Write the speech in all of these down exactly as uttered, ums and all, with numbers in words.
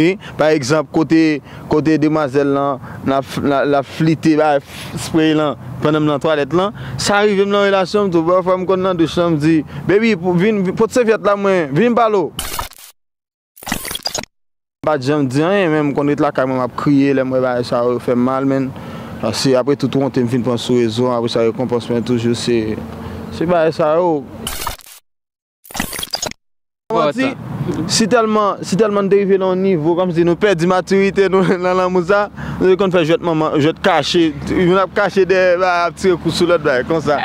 Wi, pa egzanp, kote, kote demwazèl lan, l ap, l ap, l ap flite, bay spray lan, pandan m nan twalèt lan. Sa rive m nan relasyon m tou, pafwa m konn nan douch lan, m di, "Baby, pou, vin, vin, pot sèvyèt la, mwen, vin m pale w." M pa t janm di anyen, men m konn ret lakay mwen, m ap kriye, lè m wè bagay sa yo fè m mal, men. Paske apre tout wonte m fin pran sou rezo, apre sa rekonpans mwen toujou se, se bagay sa yo. Manti, si tèlman, si tèlman n te rive nan yon nivo, kòmsi nou pèdi matirite nou nan lanmou sa, nou te konn fè jwèt manman, jwèt kache, youn ap kache dèyè, ba, ap tire kou sou lòt, bagay konsa.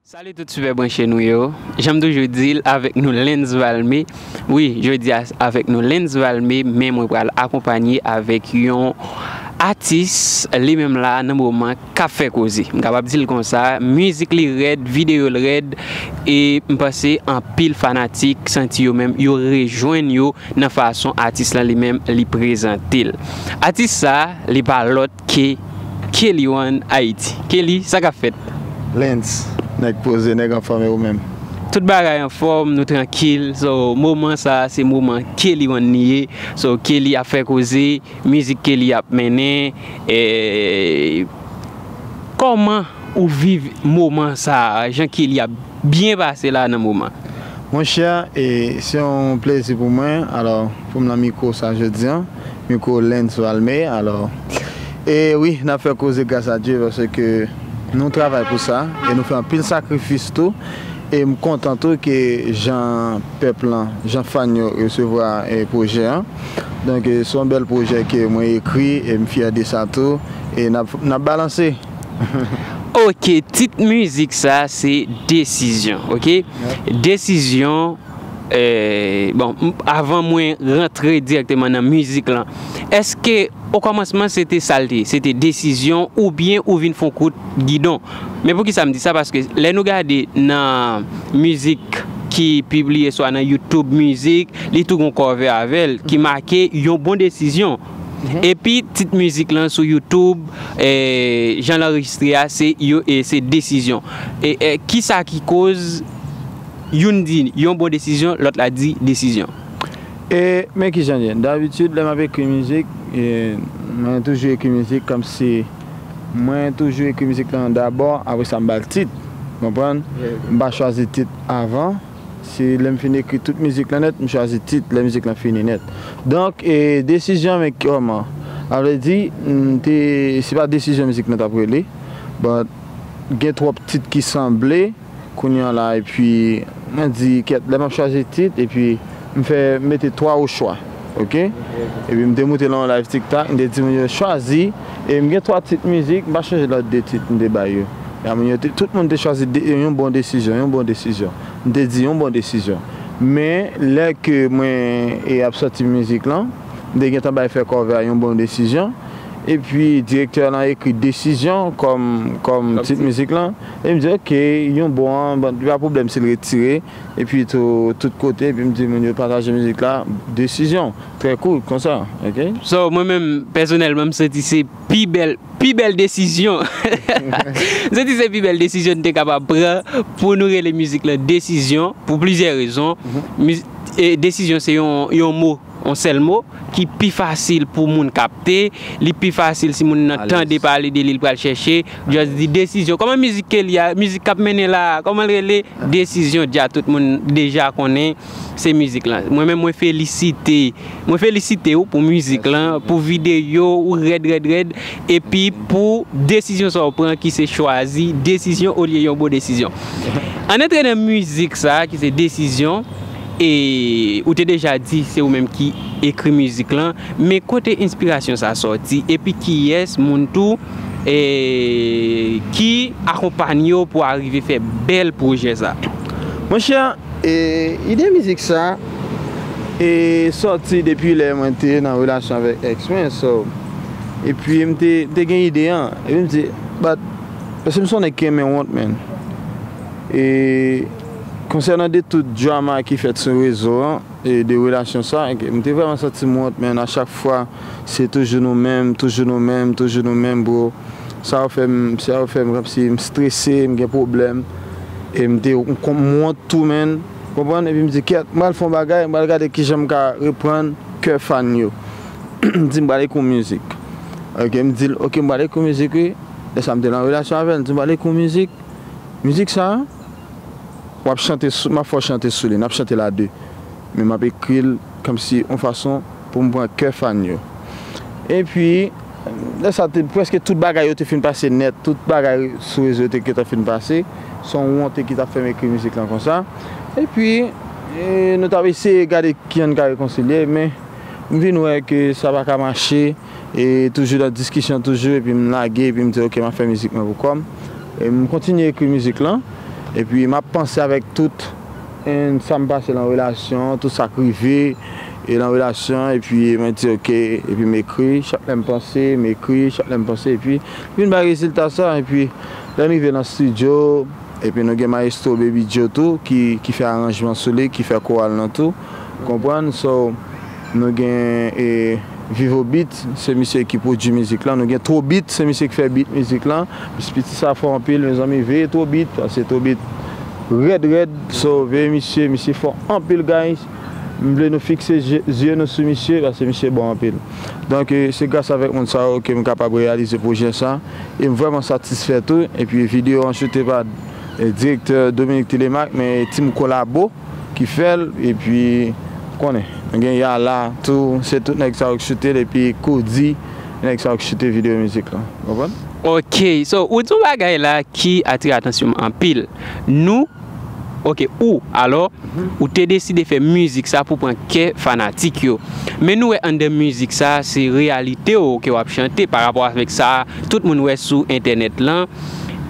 Salut tout sipè branche nou yo. Jan m toujou di l, avèk nou Lens Valmé. Wi, jodi a avèk nou Lens Valmé, men mwen pral akonpanye avèk yon atis, li menm la nan moman k ap fè koze. M kapab di l konsa, mizik li rèd, videyo l rèd, e m panse anpil fanatik santi yo menm yo rejwenn yo nan fason atis lan li menm li prezante l. Atis sa, li pa lòt ke Kelly One Haïti. Kelly, sa k ap fèt? Lens, nèg poze, nèg anfòm, e ou menm? Tout bagay anfòm, nou trankil. So, moman sa, se moman Kelly One li ye. So, Kelly ap fè koze, mizik Kelly ap mennen. E, kòman ou viv moman sa, jan Kelly ap byen pase la nan moman? Monchè, e, se yon plezi pou mwen, alò, pou m nan mikwo sa jodi a, mikwo Lens Valmé, alò, e wi, n ap fè koze gras a Dye, paske nou travay pou sa, e nou fè anpil sakrifis tou, e m kontan tou ke jan pèp lan, jan fan yo resevwa, e, pwojè an. Donk, e, se yon bèl pwojè ke mwen ekri, e m fyè de sa tou, e n ap, n ap balanse. Ok, tit mizik sa se Desizyon, ok? Desizyon, eh, bon, m- avan mwen rantre dirèkteman nan mizik lan, èske o kòmansman se te sa l te ye? Se te desizyon oubyen ou vin fè yon kout gidon? Men poukisa m di sa? Paske lè nou gade nan mizik ki pibliye swa nan YouTube Mizik, li tou gon cover avè l ki make Yon Bon Desizyon. Epi tit mizik lan sou YouTube, eh, jan l anrejistre a, se yo, e se Desizyon. E, e kisa ki koz youn di Yon Bon Desizyon, lòt la di Desizyon? E, men kijan l ye. Dabitid, lè m ap ekri mizik, e, mwen toujou ekri mizik kòmsi mwen toujou ekri mizik lan dabò, apre sa m ba l tit. Konprann? M pa chwazi tit avan. Se lè m fin ekri tout mizik lan nèt, m chwazi tit lè mizik lan fini nèt. Donk, e, desizyon, men kòman? A vle di, m te, se pa Desizyon mizik lan t ap rele, but gen twòp tit ki sanble, kounye a la, epi mwen di, kèt, lè m ap chwazi tit, epi m fè, m mete twa ochwa, ok? Epi m te moute nan yon live TikTok, m te di moun yo chwazi, e m gen twa tit mizik, m pa chonje lòt de tit m te bay yo. Ya moun yo te, tout moun te chwazi de, Yon Bon Desizyon, Yon Bon Desizyon. M te di Yon Bon Desizyon. Men, lè ke mwen, e, ap sòti mizik lan, m te gentan bay fè cover a Yon Bon Desizyon. Epi, direktè lan ekri Desizyon kòm, kòm tit mizik lan. E m di, ok, Yon Bon an, bon, li pa pwoblèm si l retire. Epi tou, tout kote, epi m di moun yo pataje mizik la, Desizyon. Trè cool, konsa, ok? So, mwen menm, pèsonèlman, m santi se pi bèl, pi bèl desizyon. M santi se pi bèl desizyon n te kapab pran pou nou rele mizik lan Desizyon, pou plizyè rezon. Miz- e, desizyon se yon, yon mo, yon sèl mo, ki pi fasil pou moun kapte, li pi fasil si moun nan tande pale de li, l pral chèche, just di Desizyon. Kòman mizik Kelly a, mizik k ap mennen la, kòman l rele? Desizyon, dja tout moun deja konnen se mizik lan. Mwen menm, mwen felisite, mwen felisite w pou mizik lan, pou videyo ou rèd, rèd, rèd, epi pou desizyon sa w pran ki se chwazi Desizyon olye Yon Bon Desizyon. Ann antre nan mizik sa ki se Desizyon, e ou te deja di se ou menm ki ekri mizik lan, men kote enspirasyon sa sòti, epi kiyès moun tou, e ki akonpanye w pou w arive fè bèl pwojè sa? Monchè, e, ide mizik sa, e, sòti depi lè mwen te nan relasyon avèk ex mwen, so, epi m te, m te gen ide an, epi m di, but, paske m se yon nèg ki renmen wont, man. E, konsènan de tout drama ki fèt sou rezo an, e de relasyon sa, e m te vrèman santi m wont, man, a chak fwa, se toujou nou menm, toujou nou menm, toujou nou menm, bro. Sa yo fè m, sa yo fè m kòmsi m strese, m gen pwoblèm. E m te, m kon- m wont tou, man. Konprann? Epi m di, kèt, m pral fè yon bagay, m pral gade kijan m ka reprann kè fan yo. M di, m pral ekri yon mizik. Ok, m di l, ok, m pral ekri yon mizik, wi. Lè sa m te nan relasyon avè l, m di, m pral ekri yon mizik. Mizik sa a, w ap chante sou, m ap fè w chante sou li, n ap chante l a de. Men m ap ekri l kòmsi yon fason pou m pran kè fan yo. Epi, lè sa te, prèske tout bagay yo te fin pase nèt, tout bagay sou rezo yo te gentan fin pase. Se yon wonte ki t ap fè m ekri mizik lan konsa. Epi, e, nou t ap eseye gade kijan n ka rekonsilye, men m vin wè ke sa pa ka mache, e toujou nan diskisyon toujou, epi m lage, epi m di, ok, m ap fè mizik mwen pou kò m. E m kontinye ekri mizik lan, epi m ap panse avèk tout, e, sa m pase nan relasyon, tout sa k rive, e nan relasyon, epi mwen di, ok, epi m ekri, chak lè m panse, m ekri, chak lè m panse, epi vin bay rezilta sa, epi lè n rive nan estidyo, epi nou gen mayestwo Baby Joe tou, ki, ki fè aranjman sou li, ki fè koral lan tou. Konprann? So, nou gen, e, Vivo Beat, se misye ki pwodui mizik lan. Nou gen Two Beat, se misye ki fè beat mizik lan. Piti sa fò anpil, mezanmi, veye Two Beat, paske Two Beat rèd, rèd. So, veye misye, misye fò anpil, guys. M vle nou fikse je, zye nou sou misye, paske misye bon anpil. Donk, e, se gras avèk moun sa yo ke m kapab reyalize pwojè sa. E m vrèman satisfè tou. Epi videyo an choute pa, e, direktè Dominique Telemaque, men team Kolabo ki fè l. Epi, konnen, nou gen Yala tou, se tout nèg sa yo k choute l. Epi Kodi, nèg sa yo k choute videyo mizik lan. Konprann? Ok, so, ou di yon bagay la ki atire atansyon m anpil. Nou, ok, ou, alò, ou te deside fè mizik sa pou pran kè fanatik yo. Men nou wè anndan mizik sa, se reyalite w ke w ap chante pa rapò avèk sa tout moun wè sou entènèt lan.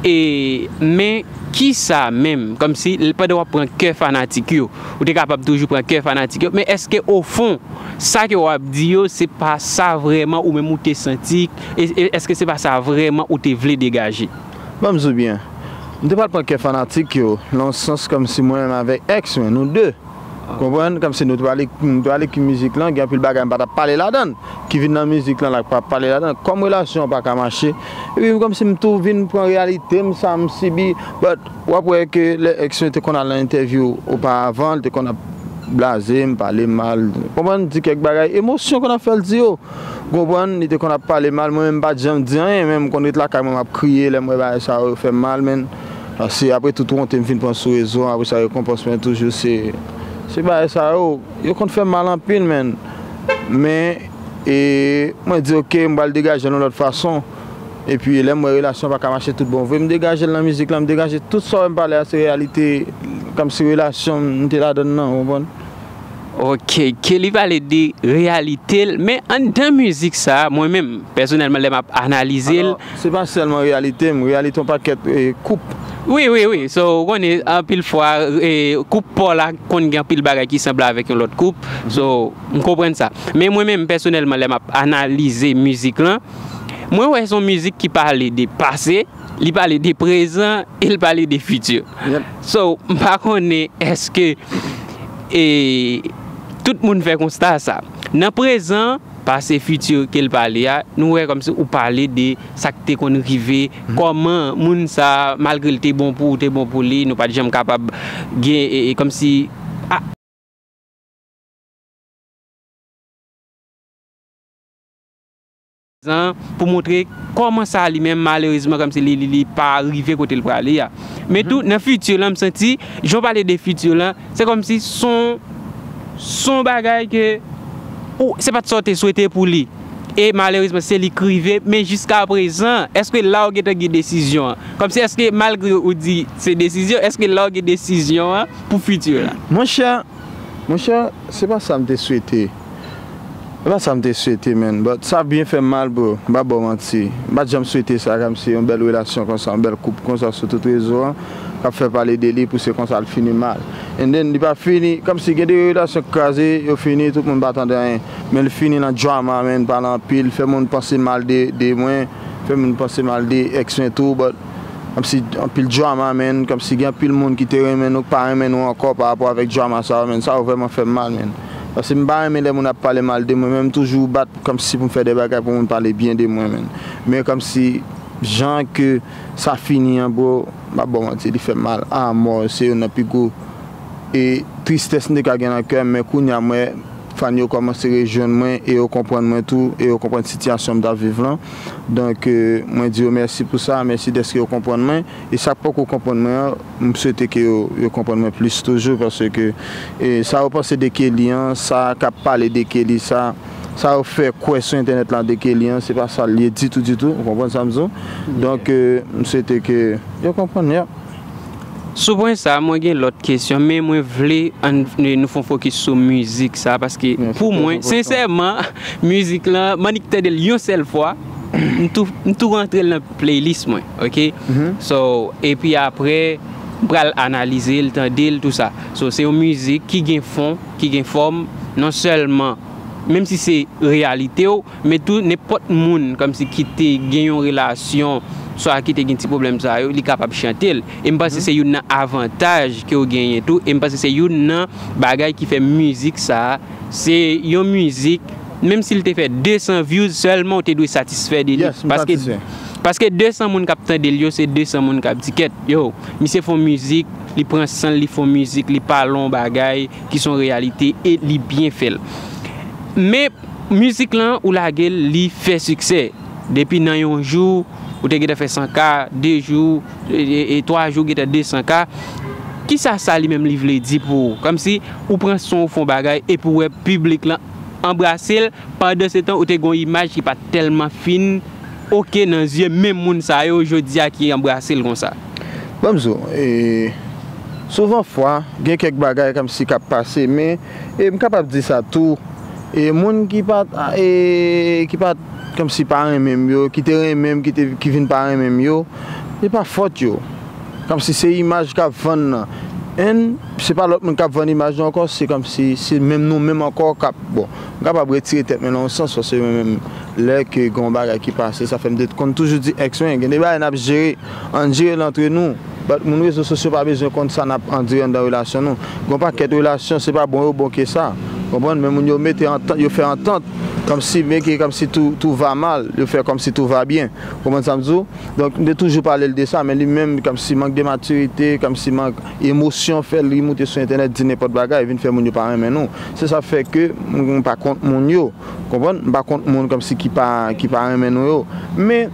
E, men kisa menm, kòmsi, pandan w ap pran kè fanatik yo, ou te kapab toujou pran kè fanatik yo, men èske ofon, sa ke w ap di yo, se pa sa vrèman ou menm ou te santi, e, e èske se pa sa vrèman ou te vle degaje? Ban m di w byen, m te pral pran kè fanatik yo, nan yon sans kòmsi mwen menm avèk èks mwen, nou de. Konprann? Kòmsi nou t pral ek-, nou t pral ekri mizik lan, gen anpil bagay m pa t ap pale ladan l, ki vin nan mizik lan la, k pa pale ladan l. Kòm relasyon an pa ka mache, epi kòmsi m tou vin pran reyalite m, sa m sibi. But, w ap wè ke lè èks mwen te konn al nan entèvyou oparavan, li te konn ap blaze m, pale mal, konprann, di kèk bagay, emosyon konn ap fè l di yo. Konprann, li te konn ap pale mal, mwen menm m pa t janm di anyen, men m konn ret lakay mwen, m ap kriye lè m wè bagay sa yo fè m mal, men. Paske apre tout wonte m fin pran sou rezo an, apre sa rekonpans mwen toujou se, se bagay sa yo, yo konn fè m mal anpil, men. Men, e, mwen di, ok, m pral degaje l yon lòt fason. Epi, lè m wè relasyon pa ka mache tout bon vre, m degaje l nan mizik lan, m degaje tout sa w wè m pale a, se reyalite, kòmsi relasyon m te ladan l nan, w konprann? Ok, Kelly pale de reyalite l, men anndan mizik sa, mwen menm, pèsonèlman, lè m ap analize l. Alò, se pa sèlman reyalite m, reyalite yon pakèt, e, koup. Wi, wi, wi. So, ou konnen, anpil fwa, e, koup pa w la konn gen anpil bagay ki sanble avèk yon lòt koup. So, m konprann sa. Men mwen menm, pèsonèlman, lè m ap analize mizik lan, mwen wè se yon mizik ki pale de pase, li pale de prezan e l pale de fiti. Yep. So, m pa konnen èske, e, tout moun fè konsta sa. Nan prezan, pase, fiti ke l pale a, nou wè kòmsi ou pale de sa k te konn rive, kòman moun sa, malgre l te bon pou ou, te bon pou li, nou pa t janm kapab gen, e, e, kòmsi, a, an pou montre kòman sa li menm, malerezman, kòmsi li, li, li pa rive kote l prale a. Men tou, nan fiti lan, m santi, jan w pale de fiti lan, se kòmsi se yon, se yon bagay ke ou, se pa t sa w te swete pou li. E malerezman, se li k rive, men jiska prezan, èske la w gentan gen desizyon an? Kòmsi èske malgre ou di se desizyon, èske la w gen desizyon an pou fiti la? Monchè, Monchè, se pa sa m te swete. Se pa sa m te swete, man. But sa byen fè m mal, bro. M pa ba w manti. M pa t janm swete sa, kòmsi yon bèl relasyon konsa, yon bèl koup konsa sou tout rezo an, k ap fè pale de li pou se konsa l fini mal. And then, li pa fini, kòmsi gen de relasyon k kraze, yo fini, tout moun pa tande anyen. Men l fini nan drama, man, pale anpil, fè moun panse mal de, de mwen, fè moun panse mal de èks mwen tou, but Kòmsi anpil drama, man. Kòmsi gen anpil moun ki te renmen nou, k pa renmen nou ankò pa rapò avèk drama sa yo, man. Sa yo vrèman fè m mal, man. Paske m pa renmen lè moun ap pale mal de mwen, men m toujou bat kòmsi pou m fè de bagay pou moun pale byen de mwen, man. Men kòmsi jan ke sa fini an, bro, m ap ba w manti, li fè m mal amò. Se youn nan pi gwo e tristès m te ka gen nan kè m, men kounye a m wè fan yo kòmanse rejwenn mwen e yo konprann mwen tou, e yo konprann sitiyasyon m t ap viv lan. Donk, e, mwen di yo mèsi pou sa, mèsi dèske yo konprann mwen. E sa k poko konprann mwen an, m swete ke yo, yo konprann mwen plis toujou, paske, e, sa yo panse de Kelly an, sa k ap pale de Kelly sa, sa yo fè kwè sou entènèt la de Kelly an, se pa sa l ye ditou, ditou, ou konprann sa m di w? Donk, e, m swete ke yo konprann, yeah. Sou pwen sa, mwen gen lòt kesyon, men mwen vle ann, nou fè yon fokis sou mizik sa, paske pou mwen, sensèman, mizik lan, m annik tande l yon sèl fwa, m tou, m tou rantre l nan playlist mwen, ok? So, epi apre, m pral analize l, tande l, tou sa. So, se yon mizik ki gen fon, ki gen fòm, non sèlman, menm si se reyalite w, men tou nenpòt moun kòmsi ki te gen yon relasyon, swa ki te gen ti pwoblèm sa yo, li kapab chante l. E m panse se youn nan avantaj ke w genyen tou, e m panse se youn nan bagay ki fè mizik sa a, se yon mizik, menm si l te fè de san views sèlman, w te dwe satisfè de li. Paske, paske de san moun k ap tande l yo, se de san moun k ap di, kèt, yo, misye fè yon mizik, li pran san l, li fè yon mizik, li pale yon bagay ki se yon reyalite e li byen fè l. Men, mizik lan, ou lage l, li fè siksè. Depi nan yon jou, ou te gentan fè san K, de jou, e, e, e twa jou, gentan de san K. Kisa sa li menm li vle di pou ou? Kòmsi ou pran son, ou fè yon bagay, epi w wè piblik lan anbrase l, pandan se tan, ou te gen yon imaj ki pa t tèlman fin, ok nan zye menm moun sa yo, jodi a ki anbrase l konsa. Ban m di w, e, souvan fwa, gen kèk bagay kòmsi k ap pase, men, e, m kapab di sa tou, e, moun ki pa t, e, ki pa t kòmsi pa renmen m yo, ki te renmen m, ki te, ki vin pa renmen m yo, se pa fòt yo. Kòmsi se imaj k ap vann nan. And se pa lòt moun k ap vann imaj nou ankò, se kòmsi se menm nou menm ankò k ap, bon, m kapab retire tèt mwen nan yon sans, paske mwen menm, lè ke gen yon bagay ki pase, sa fè m te konn toujou di ex mwen, gen de bagay n ap jere, ann jere l antre nou. But moun rezo sosyo pa bezwen konn sa n ap andire anndan relasyon nou. Gen yon pakèt relasyon, se pa bon yo bon ke sa. Konprann? Men moun yo mete antant, yo fè antant, kòmsi, men ke kòmsi tout, tout va mal, yo fè kòmsi tout va bien. Konprann sa m di w? Donk, m te toujou pale l de sa, men li menm, kòmsi mank de matirite, kòmsi mank emosyon fè l, li moute sou entènèt, di nenpòt bagay, vin fè moun yo pa renmen nou. Se sa k fè ke m, m pa kont moun yo. Konprann? M pa kont moun kòmsi ki pa, ki pa renmen nou yo. Men,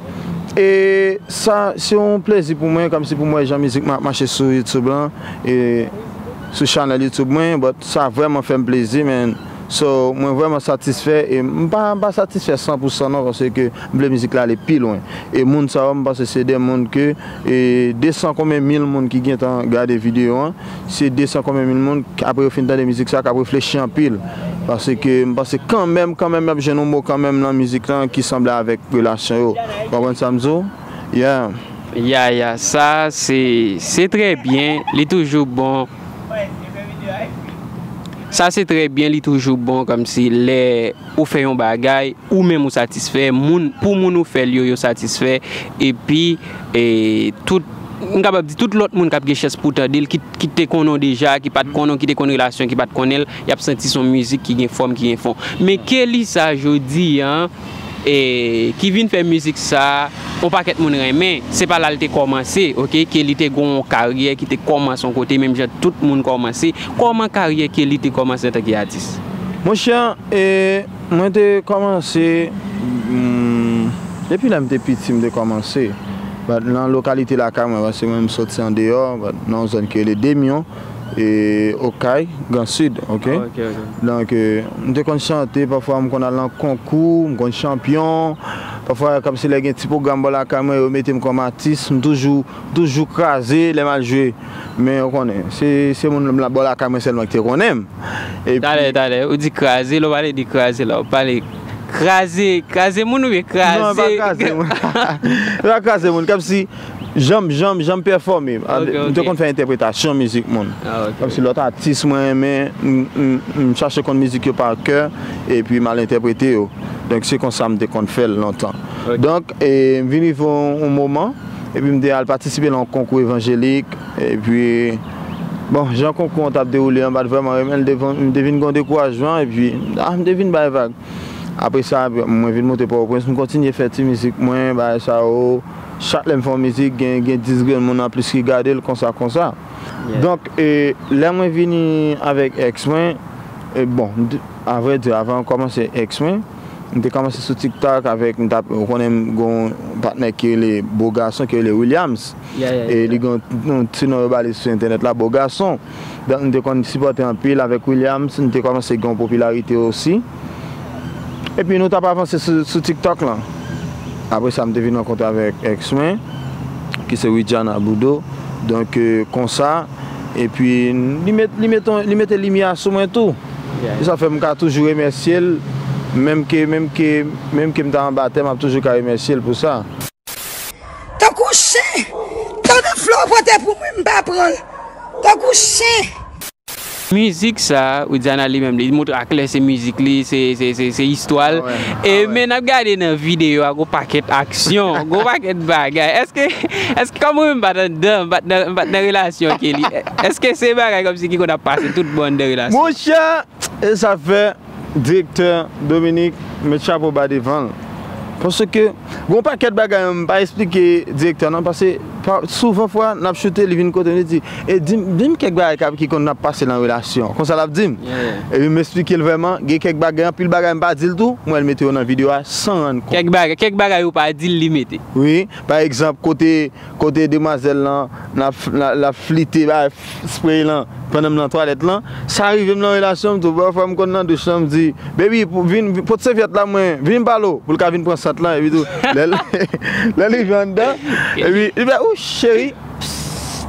e, sa, se yon plezi pou mwen, kòmsi pou m wè jan mizik mwen ap mache sou YouTube lan, e sou chanèl YouTube mwen, but sa vrèman fè m plezi, men. So, mwen vrèman satisfè, e m pa, m pa satisfè san pou san non, paske m vle mizik la ale pi lwen. E moun sa yo, m panse se de moun ke, e de san konbyen mil moun ki gentan gade videyo an, se de san konbyen mil moun, apre yo fin tande mizik sa, k ap reflechi anpil. Paske m panse kanmenm, kanmenm, y ap jwenn yon mo kanmenm nan mizik lan ki sanble avèk relasyon yo. Ou konprann sa m di w? Yeah. Ya, ya, sa se, se trè byen, li toujou bon. Sa se trè byen, li toujou bon, kòmsi lè ou fè yon bagay, ou menm ou satisfè, moun, pou moun ou fè l yo, yo satisfè, epi, e, tout, m kapab di, tout lòt moun k ap gen chans pou tande l, ki, ki te konnen w deja, ki pa t konnen w, ki te konn relasyon, ki pa t konnen l, y ap santi se yon mizik ki gen fòm, ki gen fon. Men Kelly sa jodi a, e, ki vin fè mizik sa, yon pakèt moun renmen, se pa la l te kòmanse, ok, Kelly te gen yon karyè ki te kòmanse yon kote, menm jan tout moun kòmanse. Kòman karyè Kelly te kòmanse antanke atis? Monchè, e, mwen te kòmanse, hmm, depi lè m te piti, m te kòmanse. But nan lokalite lakay mwen, paske mwen, m soti andeyò, but nan yon zòn ki rele Demyon, e Okay, Gran Sid, ok? Donk, e, m te konn chante, pafwa m konn al nan konkou, m konn chanpyon. Pafwa, kòmsi lè gen ti pwogram bò lakay mwen, yo mete m kòm atis, m toujou, toujou kraze lè m al jwe. Men ou konnen, se, se moun bò lakay mwen sèlman ki te konnen m. Epi talè, talè, ou di kraze, lè w pale de kraze la, ou pale kraze, kraze moun oubyen kraze? Non, e pa kraze moun. E pa kraze moun, kòmsi jan m, jan m, jan m pèfòme. M te konn fè entèpretasyon mizik moun. Kòmsi lòt atis mwen renmen, m, m, m chache konn mizik yo pa kè, epi m al entèprete yo. Donk, se konsa m te konn fè l lontan. Donk, e, m vin rive yon, yon moman, epi m te al patisipe nan yon konkou evanjelik, epi, bon, jan konkou an t ap dewoule an, m pa t vrèman renmen l, m te vin gen yon dekourajman, epi, a, m te vin bay vag. Apre sa, mwen vin monte Pòtoprens, m kontinye fè ti mizik mwen, bagay sa yo. Chak lè m fè yon mizik, gen, gen dis grenn moun anplis ki gade l, konsa, konsa. Donk, e, lè mwen vini avèk ex mwen, e, bon, m t-, avrèdi, avan m kòmanse ex mwen, m te kòmanse sou TikTok avèk, m t ap, ou konnen m gen yon patnè ki rele Bo Gason, ki rele Williams. E li gen yon, yon ti non yo ba li sou entènèt la, Bo Gason. Donk, m te konn sipòte anpil avèk Williams, m te kòmanse gen yon popilarite osi. Epi nou t ap avanse sou, sou TikTok lan. Apre sa, m te vin rankontre avèk ex mwen, ki se Widiana Boudreau. Donk, e, konsa, epi li met, li met, li mete limyè sou mwen tou. Se sa fè m ka toujou remèsye l, menm ke, menm ke, menm ke m ta anba tè, m ap toujou ka remèsye l pou sa. Tankou chen! Tande flo w pote pou mwen, m pa pran l. Tankou chen! Mizik sa, Widiana li menm, li montre aklè se mizik li, se, se, se, se istwa l. E men n ap gade nan videyo a, gon pakèt aksyon, gon pakèt bagay. Èske, èske kòm ou menm m pa t anndan, m pa t nan, m pa t nan relasyon ke li, èske se bagay kòmsi ki konn ap pase tout bon anndan relasyon? Monchè, e sa fè direktè Dominique met chapo ba devan l. Paske gon pakèt bagay m pa esplike direktè nan, paske pa, souvan fwa n ap choute, li vin kote m, li di, e di m, di m kèk bagay k ap, ki konn ap pase nan relasyon. Konsa l ap di m. Epi m esplike l vrèman, gen kèk bagay, anpil bagay m pa di l tou, m wè l mete yo nan videyo a san rann kont. Kèk bagay, kèk bagay ou pa di l, li mete. Wi, pa egzanp, kote, kote demwazèl lan, l ap, l ap, l ap flite, bay spray lan, pandan m nan twalèt lan. Sa rive m nan relasyon m tou. Pafwa m konn nan douch lan, m di, baby, pou, vin, vin, pot sèvyèt la, mwen, vin m pale w, pou l ka vin pran sant lan, epi tou, lè l, lè l rive anndan, epi, li fè, ou, cheri,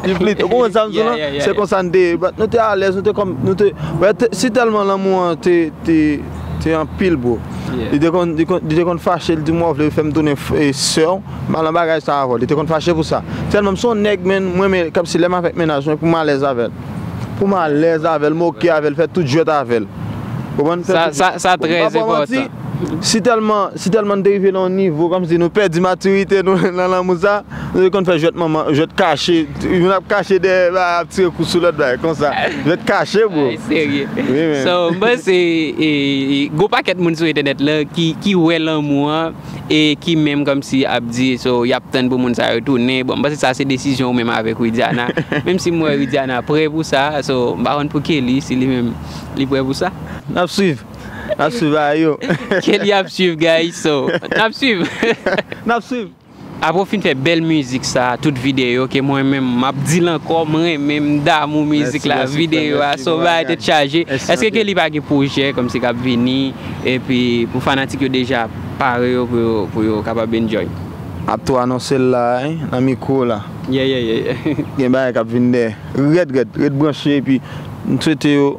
li flite. Ou konprann sa m di w lan? Se konsa n te ye. But nou te alèz, nou te kòm, nou te, wè, te, si tèlman lanmou an te, te, te anpil, bro. Li te konn, li konn, li te konn fache, li di, mwen, w vle fè m tounen f-, e, sè w, m pa nan bagay sa avè w. Li te konn fache pou sa. Tèlman m se yon nèg, menn, mwen, men, kòmsi lè m avèk mennaj mwen, pou m alèz avè l. Pou m alèz avè l, m oke avè l, fè tout jwèt avè l. Konprann? Sa, sa, sa trè enpòtan. Si tèlman, si tèlman n te rive nan yon nivo, kòmsi nou pèdi matirite nou nan lanmou sa, nou te konn fè jwèt manman, jwèt kache, youn ap kache dèyè, ba, ap tire kou sou lòt, bagay konsa. Jwèt kache, bro. Ay, serye. Wi, men. So, m panse, e, e, gon pakèt moun sou entènèt la ki, ki wè lanmou an, e ki menm kòmsi ap di, so, y ap tann pou moun sa yo tounen. Bon, m panse sa se desizyon ou menm avèk Widiana. Menm si m wè Widiana prè pou sa, so, m pa konn pou Kelly, si li menm, li prè pou sa. N ap swiv. N ap swiv a yo. Kelly ap swiv, guys, so, n ap swiv. N ap swiv. Apre w fin fè bèl mizik sa, tout videyo ke mwen menm, m ap di l ankò, m renmen, m damou mizik la, videyo a, so, bagay tèt chaje. Èske ke li pa gen pwojè kòmsi k ap vini, epi pou fanatik yo deja pare yo pou yo, pou yo kapab enjoy? M ap tou anonse l la, wi, nan mikwo la. Yeah, yeah, yeah, yeah. Gen bagay k ap vin dèyè. Rèd, rèd, ret branche, epi m swete yo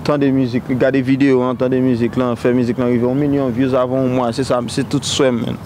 tande mizik, gade videyo an, tande mizik lan, fè mizik lan rive yon milyon views avan yon mwa, se sa, se tout swè m, man.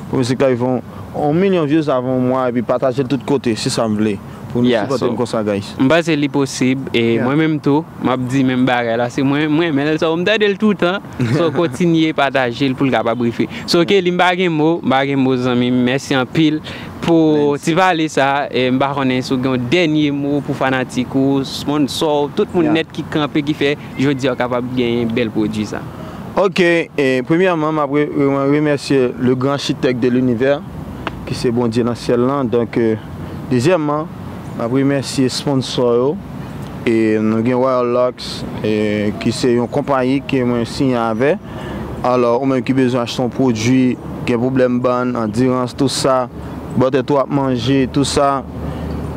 Pou mizik la rive yon, yon milyon views avan yon mwa, epi pataje l tout kote, se sa m vle. Pou nou sipòte m konsa, guys. M panse li posib, e mwen menm tou, m ap di menm bagay la, se mwen, mwen renmen l, so, m tande l toutan, so, kontinye pataje l pou l kapab rive. So, Kelly, m pa gen mo, m pa gen mo, zanmi m, mèsi anpil pou ti pale sa, e m pa konnen si w gen yon dènye mo pou fanatik ou, sponsò w, tout moun nèt ki kanpe, ki fè jodi a w kapab genyen bèl pwodui sa. Ok, e premyèman, m ap re-, re-, remèsye le grand architecte de l'univers, ki se Bondye nan syèl lan. Donk, e, dezyèmman, m ap remèsye sponsò yo. E nou gen Royal Lux, e, ki se yon konpayi ke mwen siyen avè. Alò, ou menm ki bezwen achte yon pwodui, gen pwoblèm bann, andirans, tout sa, bòtèt ou ap manje, tout sa,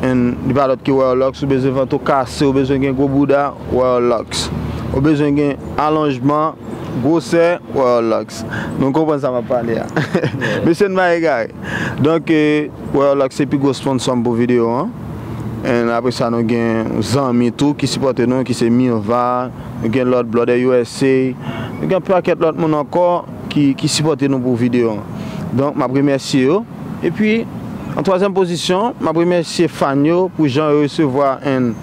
and li pa lòt ke Royal Lux, ou bezwen vant ou kase, ou bezwen gen gwo bouda, Royal Lux. Ou bezwen gen alonjman, gwosè, Royal Lux. Nou konprann sa m ap pale a. Mesye, n pa egare. Donk, e, Royal Lux se pi gwo sponsò m pou videyo an. And apre sa, nou gen zanmi tou ki sipòte nou, ki se Mirva, nou gen lòt Blooded U S A, nou gen pakèt lòt moun ankò ki, ki sipòte nou pou videyo an. Donk, m ap remèsye yo. Epi, an twazyèm pozisyon, m ap remèsye fan yo pou jan yo resevwa and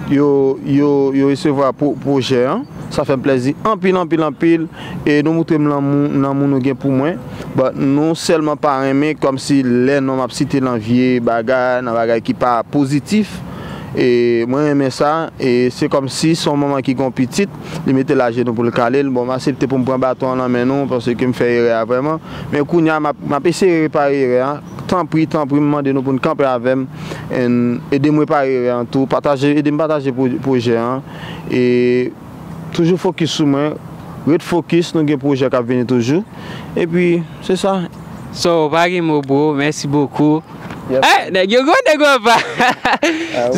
yo, yo, yo resevwa pwo-, pwojè an. Sa fè m plèzi anpil, anpil, anpil. E nou moutre m lanmou, lanmou nou gen pou mwen. But nou sèlman pa renmen kòmsi lè non m ap site nan vye bagay, nan bagay ki pa pozitif. E mwen renmen sa, e se kòmsi se yon manman ki gen yon pitit, li mete l ajenou pou l kale l. Bon, m aksepte pou m pran baton an nan men nou, paske m fè erè a vrèman. Men kounye a, m ap, m ap eseye repare erè a. Tanpri, tanpri, m mande nou pou n kanpe avè m, and ede m repare erè an tou. Pataje, ede m pataje pwo-, pwojè an. E toujou fokis sou mwen. Ret fokis, nou gen pwojè k ap vini toujou. Epi, se sa. So, pa gen mo, bro. Mèsi bokou. Eh, nèg yo gwo, nèg yo pa.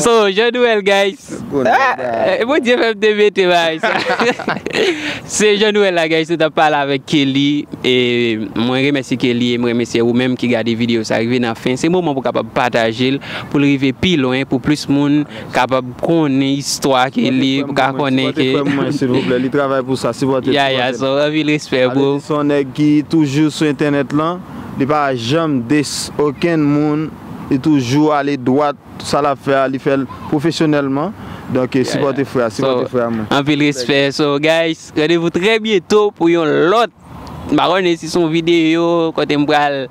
So, Jean Noël, guys. Ah, eh, Bondye fè m te mete bagay sa. Se Jean Noël la, guys, nou t ap pale avèk Kelly. E mwen remèsye Kelly e mwen remèsye ou menm ki gade videyo sa rive nan fen. Se moman pou kapab pataje l, pou l rive pi lwen, pou plis moun kapab konnen istwa Kelly, pou ka konnen ke... Sipòte frè mwen, silvouplè. Li travay pou sa, sipòte l, sipòte l. So, anpil respè, bro. Se yon nèg ki toujou sou entènèt lan. Li pa janm diss okenn moun. Li toujou ale dwat. Sa l ap fè a, li fè l pwofesyonèlman. Donk, sipòte frè a, sipòte frè a, mwen. Anpil respè. So, guys, randevou trè byento pou yon lòt. M pa konnen si se yon videyo kote m pral,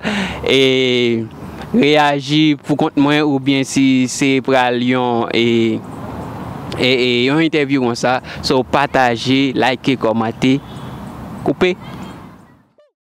e, reyaji pou kont mwen oubyen si se pral yon, e, e, e, yon entèvyou konsa. So, pataje, like, kòmante, koupe.